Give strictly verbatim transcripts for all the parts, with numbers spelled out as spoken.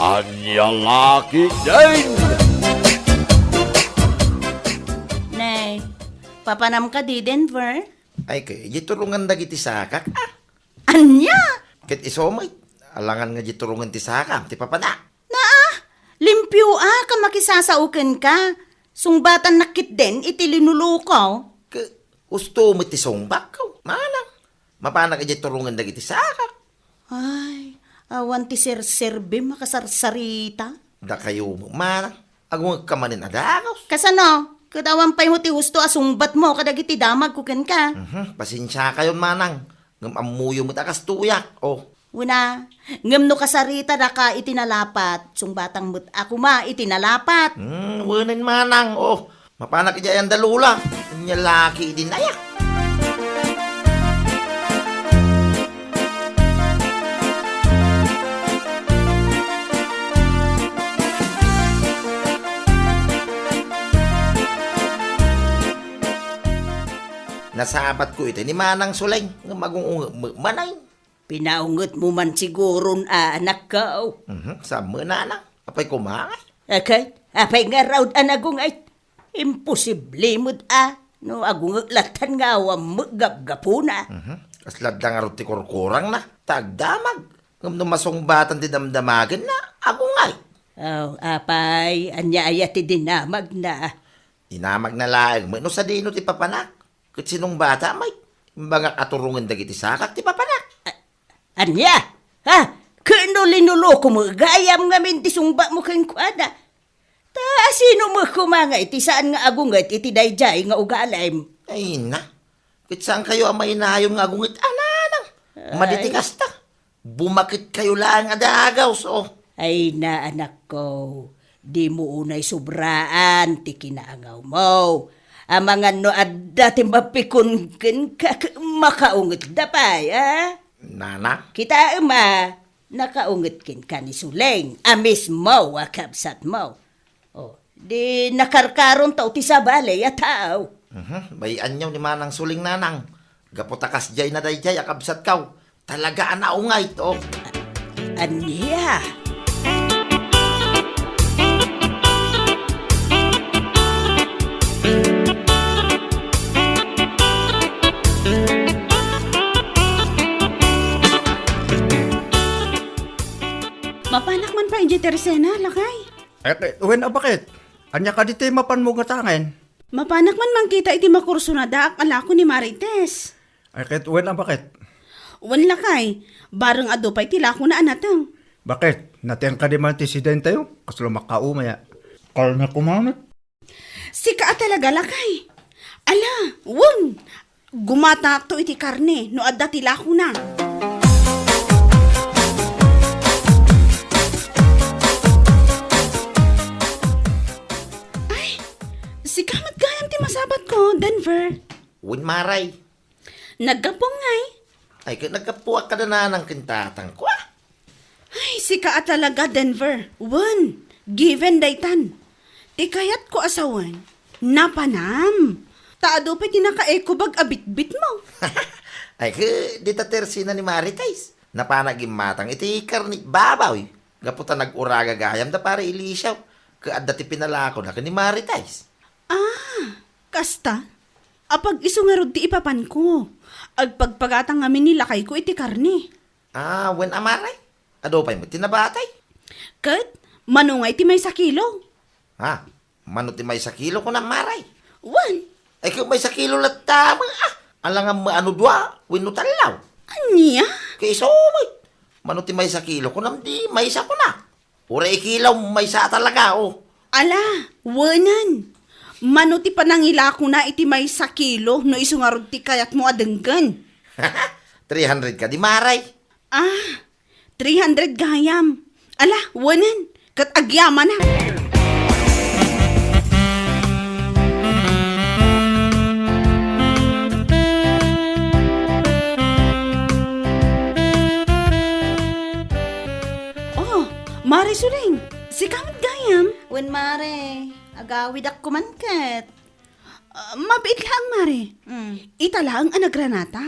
Ania la ketdin? Ne, papanam kadi, Denver? Ay, ket, idiay turongen dagiti sakak, a. Ania? Ket isu met, alangan nga idiay turongen ti sakam, ti papanak. Naa, limpio a, ka makisasao kenka. Sungbatannak ketdin iti linuluko. Ket, husto met ti sungbak, manang. Mapanak idiay turongen dagiti sakak. Ay, awan ti serserbim a kasarsarita. Dakayo, manang. Agungekka manen a dagus. Kasano? Ket awan pay mo ti husto a sungbatmo kadagiti damagko kenka. Mhm, pasensiakayon, manang. Ngem ammoyo met a kastoyak. Oh. Una, ngem no kasaritada ka iti nalapat, sungbatang met a koma iti nalapat. Hmm, wenen, manang. Oh, mapanak idiay ayan da Lola. Ania la ketdin aya. Nasabatko iti ni Manang Suleng, ngem agung-ungek met manen. Pinaungetmo man siguron a, anakko. Mhm, saan met, nanang? Apay koma ngay? Ket, apay ngarud a nagunget? Imposible met a, no agungek lattan nga awan met gapgapuna. Mhm. Kasla adda ngarud ti kurkurangna, ta agdamag. Ngem no masungbatan ti damdamagenna, agungay. Aw, apay, ania aya ti dinamagna? Dinamagna laeng met no sadino ti papanak. Ket sinungbata met, imbagak a turongen dagiti sakak ti papanak. A-, ania? Ha? Ket no linuluko met gayam ngamin ti sungbatmo kenkuana? Ta sino met koma ngay ti saan nga agunget iti daydiay nga ugalim? Ay na, ket saankayo a mainayon nga agunget a, nanang. Ay. Madi ti kasta. Bumaketkayo laeng a dagus, oh. Ay na, anakko, dimo unay sobraan ti kinaangawmo. Amangan no adda ti mapikon kenka, makaungetda pay, a? Nanang? Kitaem a, nakaunget kenka ni Suleng a mismo a kabsatmo. Oh, di nakarkaronto ti sabali a tao. Mhm, bay-anyo ni Manang Suleng, nanang. Gapu ta kasdiay na daydiay a kabsatko. Talaga a naungay to. Ania? Mapanak man pay idiay Teresena, lakay? Eh, wen a baket? Ania kadi ti mapanmo nga tangen? Mapanak man mangkita iti makursonadaak a lako ni Marites. Ay, ket wen a baket? Wen lakay, bareng adu pay ti lakona a nateng. Baket, nateng kadi man ti sidentayo? Kasla makaumay a. Karne koma met. Sika a talaga, lakay. Ala, wen, gumatakto iti karne no adda ti lakona. Ay, sika met gayam ti masabatko, Denver. Wen, Maray. Naggapuam ngay? Ay, ket naggapuak kada nanang ken tatangko, a. Ay, sika a talaga, Denver. Wen, given daytan. Ti kayatko a sawen, napanam. Ta adu pay ti nakaekobag a bitbitmo. Ay, ket dita Teresena ni Marites. Napanak gimmatang iti karne baboy. Gapu ta nag-uraga gayam da Pare Eliseo. Ket adda ti pinalakona ken ni Marites. Ah, kasta? Apag-isu ngarud ti ipapanko. Agpagpagatan ngamin ni lakayko iti karne. Ah, wen a, Maray. Adu pay met ti nabatay. Ket, mano ngay ti maysa kilo? Ha? Mano ti maysa kilo, kunam, Maray? Wen. Ay, ket maysa kilo latta, a. Alangan met a no dua, wenno tallo. Ania? Ket isu met. Mano ti maysa kilo, kunam, di maysa, kunak. Uray ikilaw, maysa a talaga, oh. Ala, wenen. Mano ti panangilakona iti maysa kilo no isu ngarud ti kayatmo a denggen? Three hundred kadi, Maray. Ah, three hundred gayam. Ala, wenen. Ket agyamanak. Oh, Mare Suleng, sika met gayam? Wen, Mare, agawidak koman ket. Ah, mabiit laeng, Mare. Mm. Ita laeng a nagranata.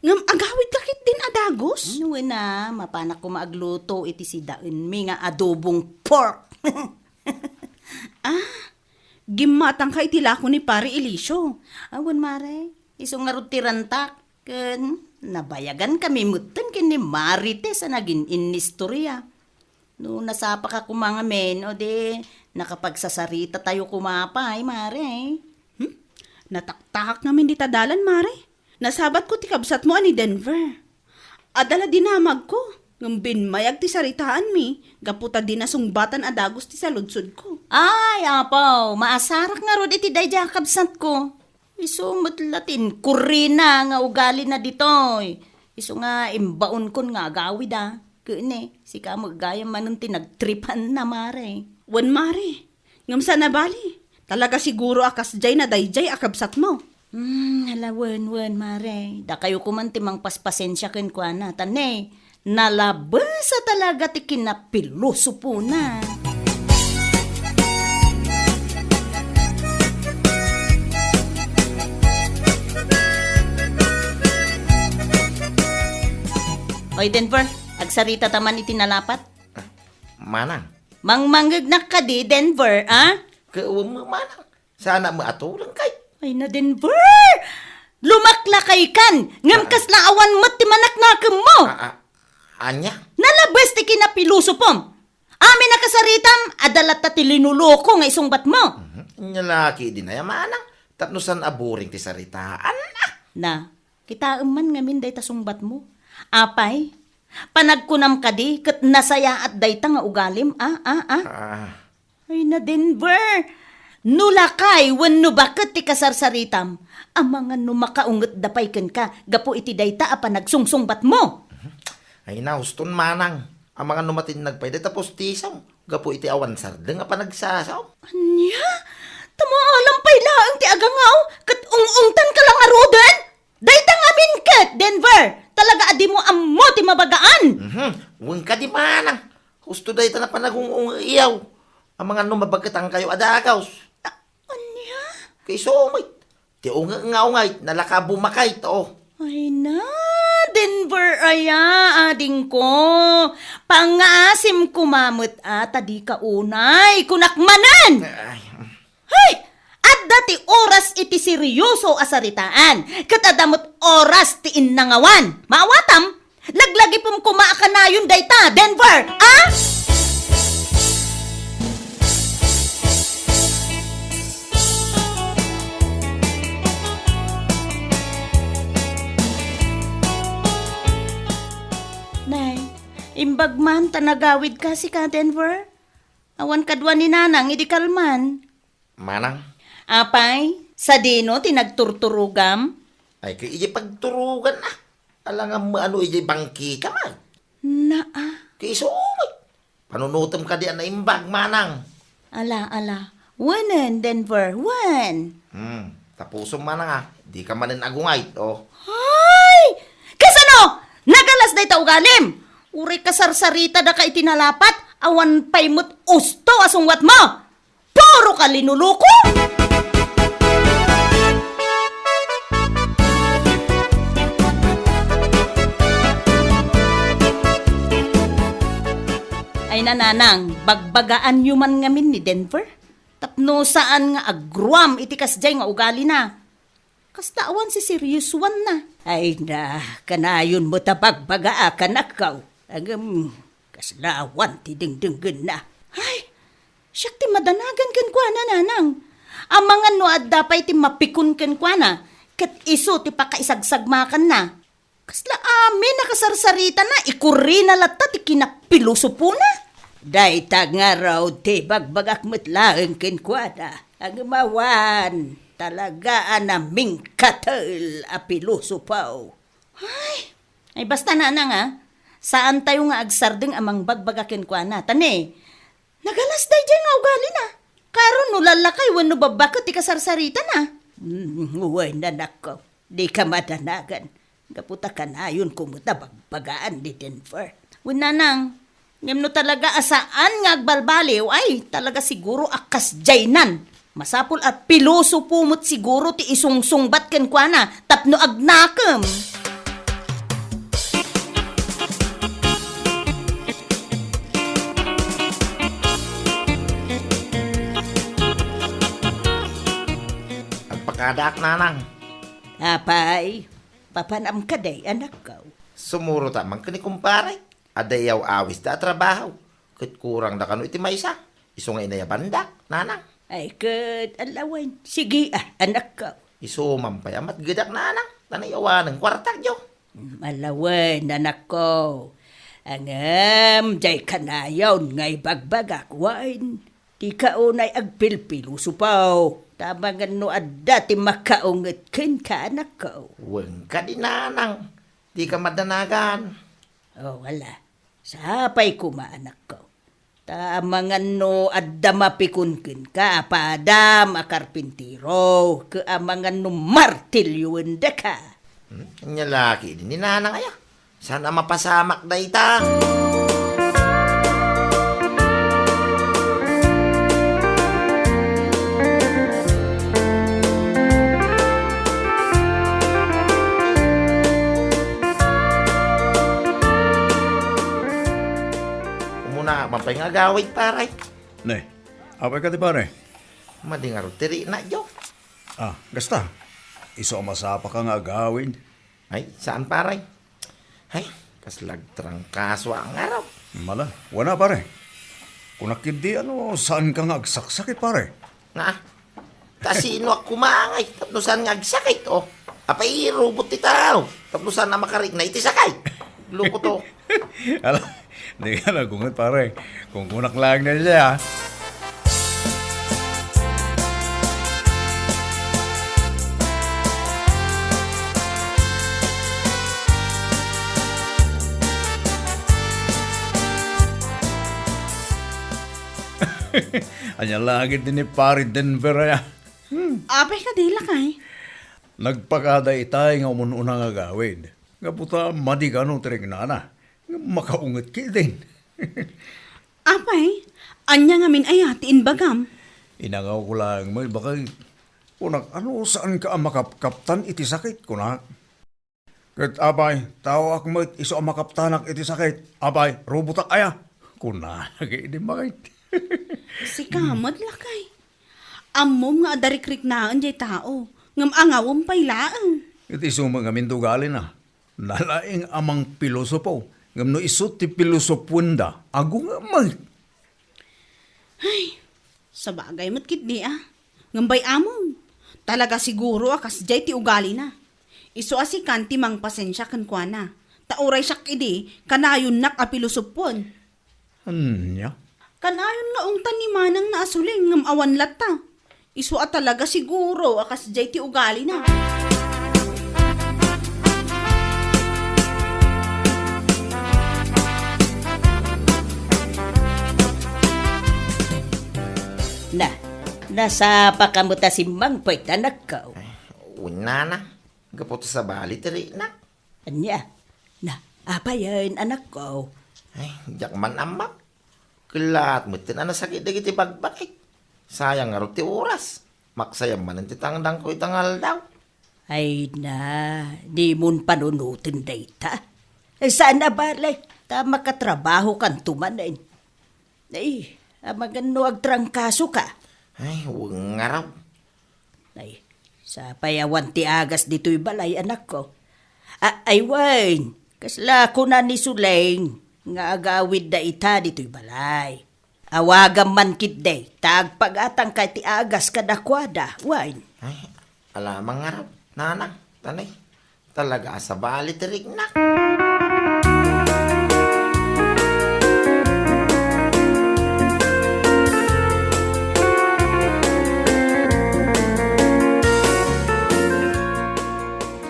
Ngem agawidka ketdin a dagus? Wen a, mapanak koma agluto iti sidaenmi nga adobong pork. Ah, gimmatangka iti lako ni Pare Elicio. Awan, Mare. Isu ngarud ti rantak. Ken nabayagankami metten ken ni Marites a nagin-innistorya. No nasapaka koma ngamin, o di, nakapagsasaritatayo koma pay, Mare. Hmm? Nataktakak ngamin dita dalan, Mare. Nasabatko ti kabsatmo a ni Denver. Adda la dinamagko, ngem bimmayag ti saritaanmi, gapu ta di nasungbatan a dagus ti saludsodko. Ay, apo, maasarak ngarud iti daydiay a kabsatko. Isu met la ti inkurrina nga ugalina ditoy. Isu nga imbaonkon nga agawida. Ken ne, sika met gayam manen ti nagtripanna, Mare. Wen, Mare. Ngem saan a bali. Talaga siguro a kasdiay na daydiay a kabsatmo. Hmm, ala, wen, wen, Mare. Dakayo koman ti mangpaspasensia kenkuana. Ta ne, nalabes a talaga ti kinapilosopona. Oy, Denver, agsarita ta man iti nalapat? Manang. Mangmangngegnak kadi, Denver, a? Ket wen, Manang. Saan a met a tuleng kay? Ay na, Denver! Lumaklakaykan! Ngem Ah. kasla awan met ti manaknakemmo! Ah, ah, ania? Nalabes ti kinapilosopom! Amin a kasaritam, adda latta ti linuloko nga isungbatmo! Mhm. Ania la ketdin aya, Manang? Tapno saan a boring ti saritaan, ah. Na, kitaem man ngamin dayta sungbatmo. Apay, panagkunam kadi ket nasayaat dayta nga ugalim, a, a, a? Ah. Ay na, Denver! No lakay wenno baket ti kasarsaritam, amangan no makaungetda pay kenka gapu iti dayta a panagsungsungbatmo. Ay na, uston, Manang. Amangan no matinnag pay dayta pustisom gapu iti awan sardeng a panagsasaom. Ania? Tamaalam pay laeng ti agangaw ket ung-ungtanka la ngaruden? Dayta ngamin ket, Denver, talaga a dimo ammo ti mabagaan. Mhm. Wen kadi, Manang. Husto dayta a panagung-ung-iyaw. Amangan no mabaketankayo a dagus. A-, ania? Kaiso met. Ti unget nga ungay, nalaka bumakay to. Ay na, Denver aya, adingko. Pangngaasim koma met a, ta dika unay, kunak manen. Ay. Hay! Adda ti oras iti seryoso a saritaan, ket adda met oras ti innangawan. Maawatam, laglagipem koma a kanayon dayta, Denver, a? Nay, imbag man ta nagawidka sika, Denver. Awan kadua ni Nanang idi kalman. Manang? Apay, sadino ti nagturturogam? Ay, ket idiay pagturogan, a. Ala nga maano idiay bangkikam, a. Naa. Kaiso met. Panunotem kadi a naimbag, Manang. Ala, ala. Wenen, Denver, wen. Hmm, tapusom, Manang, a. Dika manen agungay, o. Hay! Kasano? Nagalas dayta ugalim! Uray kasarsaritada ka iti nalapat, awan pay met usto a sungbatmo! Puro ka linuluko! Ay na, Nanang, bagbagaanyo man ngamin ni Denver? Tapno saan nga agruam iti kasdiay nga ugalina. Kasla awan siseryosoanna. Ay na, kanayon met a bagbagaak, anakko. Ngem, kasla awan ti dengdenggenna. Ay, siak ti madanagan kenkuana, Nanang. Amangan no adda pay ti mapikon kenkuana, ket isu ti pakaisagsagmakanna. Kasla amin a kasarsaritana, ikurrina latta ti kinapilosopona. Dayta ngarud ti bagbagak met laeng kenkuana. Ngem awan, talaga a namingkatel a pilosopo. Ay, ay, basta, Nanang, a, saantayo nga agsardeng a mangbagbaga kenkuana. Ta ne, nagalas daydiay nga ugalina. Karon no lallakay wenno babbaket ti kasarsaritana. Hmm, wen, anakko. Dika madanagan. Gapu ta kanayonko met a bagbagaan ni Denver. Wen, Nanang, ngem no talaga a saan nga agbalbaliw, ay, talaga siguro a kasdiaynan. Masapul a pilosopo met siguro ti isungsungbat kenkuana tapno agnakem. Addaak, nanang. Apay, papanam kadi, anakko? Sumurota man ken ni kumpare. Adda iyaw-awisda a trabaho. Ket kurangda kano iti maysa. Isu nga inayabanda, nanang. Ay, ket, alawen. Sige, ah, anakko. Isu man pay a matgedak, nanang. Ta naawanen kuartak, jo. Alawen, anakko. Ngem, diay kanayon nga ibagbagak, wen, dika unay agpilpilosopo. Ta amangan no adda ti makaunget kenka, anakko. Wen kadi, nanang. Dika madanagan. O, wala. Sapay koma, anakko. Ta amangan no adda mapikon kenka a padam a karpintero, ket amangan no martilyoendaka. Hmm? Ania la ketdi ni nanang aya? Saan a mapasamak dayta? Umuna man pay nga agawid, pare. Ne, apay kadi, pare? Madi ngarud ti riknak, jo. Ah, kasta. Isu a masapaka nga agawid. Ay, saan, pare? Ay, kasla agtrangkaso a ngarud. Mala, wana, pare. Kunak ketdi, ano, saanka nga agsaksakit, pare? Nga? Ta sinoak koma ngay tapno saan nga agsakit, o? Apay, robot ti tao tapno saan a makarikna iti sakit. Loko to. Ala, dika nagunget, pare. Kunkunak laeng daydiay, a. Ania la ketdi ni Pare Denver aya? Hmm. Apay kadi, lakay? Nagpakada itay nga umun-una nga agawid. Gapu ta madi kano ti riknana. Nga makaunget ketdin. Apay, ania ngamin aya ti imbagam? Inangawko laeng met, baket. Kunak, ano, saanka a makapkaptan iti sakit, kunak. Ket apay, taoak met isu a makaptanak iti sakit. Apay, robotak aya? Kunana ketdi, baket. Sika met, lakay. Ammom nga adda rikriknaen diay tao, ngem angawem pay laeng. Ket isu met ngamin ti ugalina. Nalaing a mangpilosopo, ngem no isu ti pilosopoenda, agungem met. Ay, sabagay met ketdi a. Ngem bay-amon, talaga siguro a kasdiay ti ugalina. Isu a sikan ti mangpasensia kenkuana, ta uray siak idi, kanayonnak a pilosopoen. Ania? Kanayon nga ungtan ni manang na a suling ngem awan latta. Isu a talaga siguro a kasdiay ti ugalina. Na, nasapaka met a simmangpet, anakko? Ay, wen, nanang, gapu ta sabali ti riknak. Ania? Na, apayen, anakko? Ay, diak man ammo. Kellaat metten a nasakit dagiti bakbakik. Sayang ngarud ti oras. Maksayam manen ti tangdangko ita nga aldaw. Ay na, dimon panunoten dayta. Saan a bale, ta makatrabahokanto manen. Ay, amangan no agtrangkasoka. Ay, wen ngarud. Ay, sapay awan ti agas ditoy balay, anakko. A-, ay wen, kasla kuna ni Suleng nga agawidda ita ditoy balay. Awagam man ketdi, ta agpagatangka ti agas kadakuada, wen. Ay, ala man ngarud, nanang, tanay. Talaga a sabali ti riknak.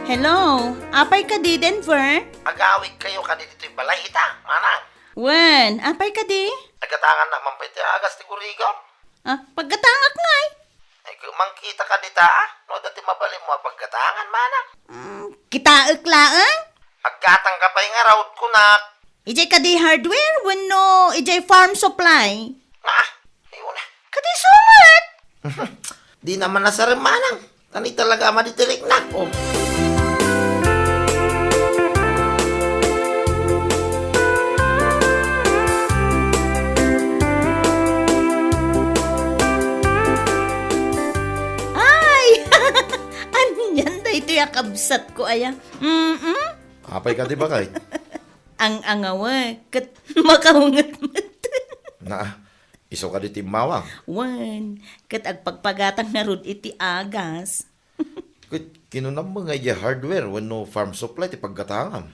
Hello, apay kadi, Denver? Agawidkayo kadi ditoy balay ita, manang? Wen, apay kadi? Agatangannak man pay ti agas ti kurigaw. Ah, paggatangak ngay. Ay, mangkita ka dita, ah? No, adda ti mabalinmo a paggatangan, manang. Mm, kitaek laeng? Aggatang ka pay ngarud, kunak. Idiay kadi hardware wenno idiay farm supply? Ah, ayun na. Kadi sumat! Di naman nasarem, manang. Kani talaga a madi ti riknak, oh. Ay! Kabsatko aya. Mm-mm. Apay kadi, baket? Ang angawa, ket makaunget met. Na, isu kadi ti immawang? Wen, ket agpagpagatang ngarud iti agas. Ket kinunam met nga idiay hardware wenno farm supply ti paggatangam?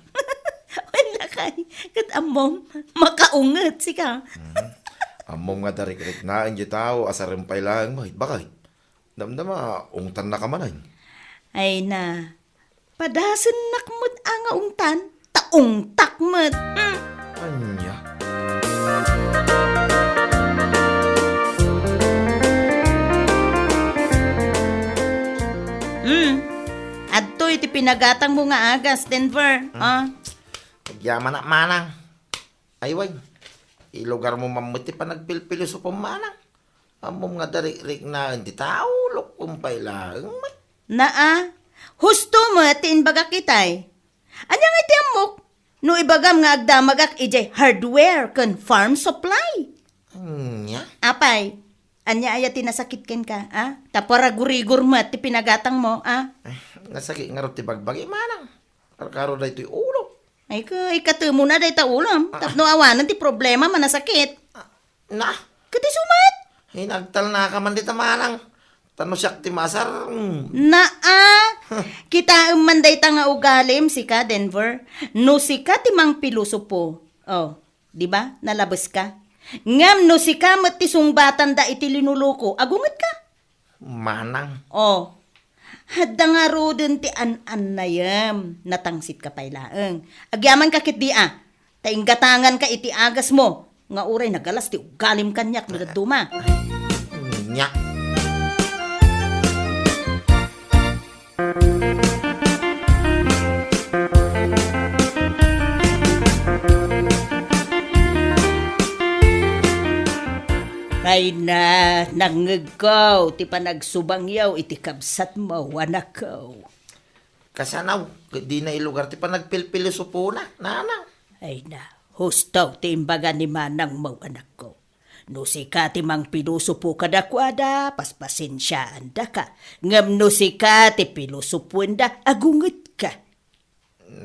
Wen lakay, ket ammom, makaunget sika. Mhm. Ammom nga darikriknaen diay tao a sareng pay laeng met, baket? Damdama, ungtannaka manen. Ay na, padasennak met a nga ungtan, ta ungtak met. Hmm. Ania? Hmm. Adtoy ti pinagatangmo nga agas, Denver. Hmm. Ah. Agyamanak manang. Ay, wen, ilugarmo man met ti panagpilpilosopo manang. Ammom nga darikriknaen ti tao, lukkom pay laeng met. Naa, husto met ti imbagak itay. Ania ngay ti ammok? No ibagam nga agdamagak idiay hardware ken farm supply. Ania? Apay, ania aya ti nasakit kenka, a? Ta paragurigor met ti pinagatangmo, a? Eh, nasakit ngarud ti bagbagi, manang. Karkaro daytoy ulo. Ay, ka, ikatemo na dayta ulam. Ah. Tapno awanen ti problema, manasakit. Ah, na? Ket isu met? Ay, nagtalnaka man dita manang. Ta no siak ti maasar, mm. Naa, kitaem man dayta nga ugalim, sika, Denver. No sika ti mangpilosopo. Oh, di ba? Nalabeska. Ngem no sika met ti sungbatanda iti linuluko, agungetka. Manang. Oh. Adda ngaruden ti an-annayem. Natangsitka pay laeng. Agyamanka ketdi a. Ta inggatanganka iti agasmo. Nga uray nagalas ti ugalim kaniak no dadduma. Nya. Ay na, nangngegko ti panagsubangyo iti kabsatmo, anakko. Kasano, ket dina ilugar ti panagpilpilosopona, nanang? Ay na, husto ti imbaga ni manangmo, anakko. No sika ti mangpilosopo kadakuada, paspasensiaandaka. Ngem no sika ti pilosopoenda, agungetka.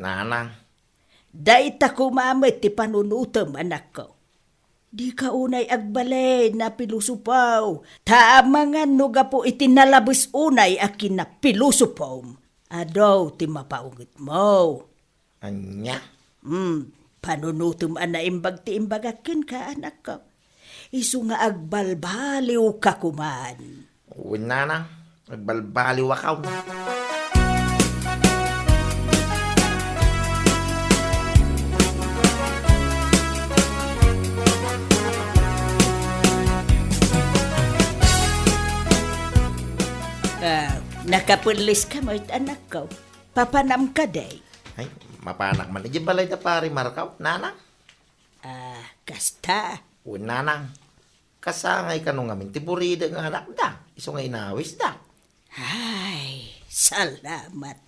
Nanang. Dayta koma met ti panunotem, anakko. Dika unay agbalin a pilosopo, ta amangan no gapu iti nalabes unay a kinapilosopom, adu ti mapaungetmo. Ania? Hmm, panunotem a naimbag ti imbagak kenka, anakko. Isu nga agbalbaliwka koman. Wen, nanang, agbalbaliwakon. Ah, nakapelleska met, anakko. Papanam kadi? Ay, mapanak man idiay balay da Pari Markaw, nanang. Ah, kasta? Wen, nanang. Kasangay kano ngamin ti buridek nga anakda, isu nga inawisda. Ay, salamat.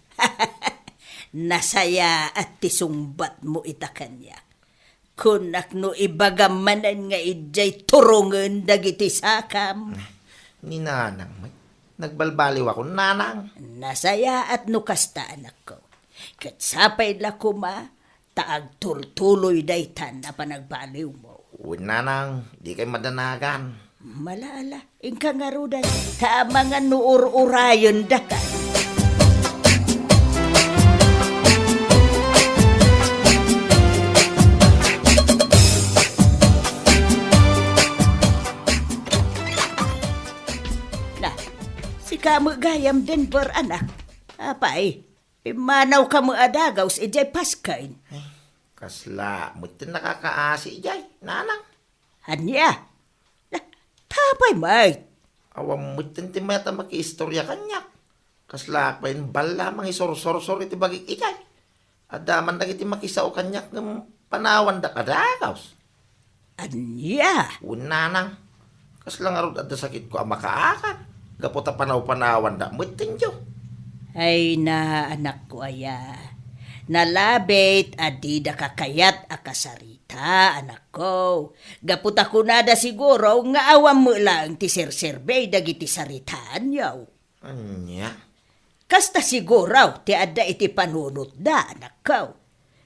Nasayaat ti sungbatmo ita kaniak. Kunak no ibagam manen nga idiay turongen dagiti sakam. Ni nanang met, nagbalbaliwakon, nanang. Nasayaat no kasta, anakko. Ket sapay la koma ta agtultuloy daytan a panagbaliwmo. Wen, nanang, dikay madanagan. Mala, ala, inka ngaruden, ta amangan no ur-urayendaka. Na, sika met gayam, Denver, anak. Apay, pimmanawka met a dagaws idiay pasken. Ay, kasla met ti nakakaasi idiay, nanang. Ania? Na, tapay met. Awan met ti mayat a makiistoria kaniak. Kasla pay balla mangisursursor iti bagik idiay. Adda man dagiti makisao kaniak ngem panawandak a dagaws. Ania? Wen, nanang. Kasla ngarud adda sakitko a makaakan. Gapu ta panawpanawandak met kenyo. Ay na, anakko aya. Nalabit a didaka kayat a kasarita, anakko. Gapu ta kunada siguro nga awan met laeng ti serserbi dagiti saritaanyo. Ania? Kasta siguro ti adda iti panunotda, anakko.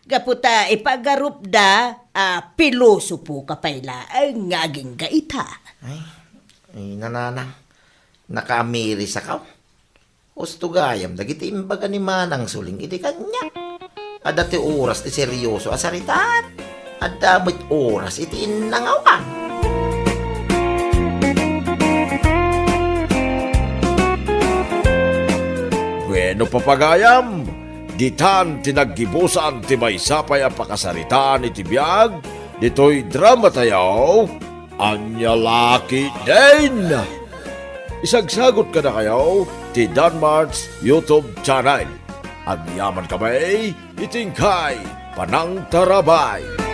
Gapu ta ipagarupda a pilosopo ka pay laeng nga agingga ita. Ay, ay, nananang, nakaamirisakaw. Husto gayam dagiti imbaga ni Manang Suling iti kaniak. Adda ti oras ti serioso a saritaan. Adda met oras iti innangawan. Bueno, papagayam, ditan ti naggibusan ti maysa pay a pakasaritaan iti biag ditoy dramatayo, Ania La Ketdin. Isagsagot kadakayo ti Danmart's YouTube channel. Agyaman kami iti inkay panangtarabay.